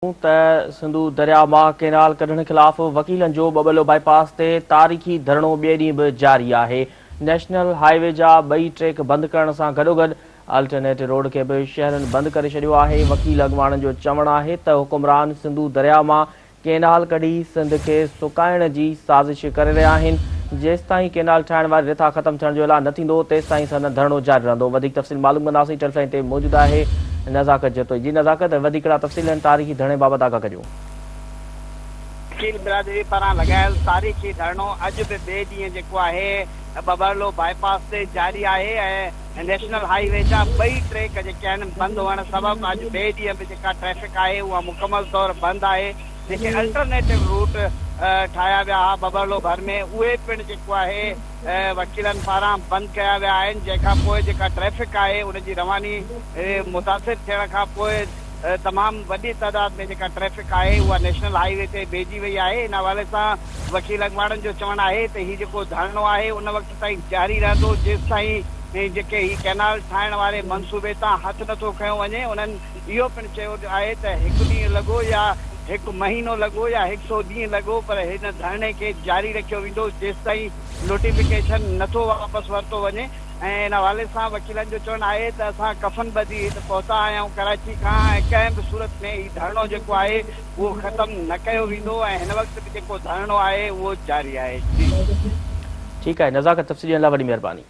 ته سنڌو درياء مان ڪئنال ڪڍڻ خلاف وڪيلن جو ٻٻرلوء بائي پاس تي تاريخي ڌرڻو ٻئي ڏينهن به جاري آهي. نيشنل هاء وي جا ٻئي ٽريڪ بند ڪرڻ سان گڏوگڏ الٽرنيٽ روڊ کي به شهرين بند ڪري ڇڏيو آهي. وڪيل اڳواڻن جو چوڻ آهي ته حڪمران سنڌو درياء مان ڪئنال ڪڍي سنڌ کي سڪائڻ جي سازش ڪري رهيا آهن، جيستائين ڪئنال ٺاهڻ واري رٿا ختم ٿيڻ جو اعلان نه ٿيندو تيستائين سندن ڌرڻو جاري رهندو. وڌيڪ تفصيل معلوم ڪنداسين ٽيليفون لائين تي موجود آهي نزاڪت جتوئي جي نزاڪت وڌيڪ ڪهڙا تفصيل آهن تاريخي ڌرڻي بابت آگاهه ڪجو. وڪيل برادري پاران لڳايل تاريخي ڌرڻو اڄ به ٻئي ڏينهن جيڪو آهي ٻٻرلوء بائي پاس تي جاري آهي ۽ نيشنل هاء وي جا ٻئي ٽريڪ جيڪي آهن بند هئڻ سبب اڄ ٻئي ڏينهن به جيڪا ٽريفڪ آهي اها مڪمل طور بند آهي جيڪي الٽرنيٽو روٽ ٺاهيا ويا ها ٻٻرلوء ڀر ۾ اهي پڻ جيڪو آهي وڪيلن پاران بند ڪيا ويا آهن جنهن کان پوء جيڪا ٽريفڪ آهي ان جي رواني متاثر ٿيڻ کان پوء تمام وڏي تعداد ۾ جيڪا ٽريفڪ آهي اها نيشنل هاء وي تي بيهجي وئي آهي ان حوالي سان وڪيل اڳواڻن جو چوڻ آهي ته هي جيڪو ڌرڻو آهي ان وقت تائين جاري رهندو جيستائين جيڪي هي ڪئنال ٺاهڻ واري منصوبي تان هٿ نٿو کنيو وڃي انهن اهو پڻ چيو آهي ته هڪ ڏينهن لڳو يا هڪ مهينو لڳو يا هڪ سئو ڏينهن لڳو پر هن ڌرڻي کي جاري رکيو ويندو جيستائين نوٽيفڪيشن نٿو واپس ورتو وڃي ۽ ان حوالي سان وڪيلن جو چوڻ آهي ته اسان ڪفن ٻڌي هت پهتا آهيون ڪراچي کان ۽ ڪنهن به صورت ۾ هي ڌرڻو جيڪو آهي اهو ختم نه ڪيو ويندو ۽ هن وقت به جيڪو ڌرڻو آهي اهو جاري آهي جي. ٺيڪ آهي نزاڪت تفصيل ڏيڻ لاء وڏي مهرباني.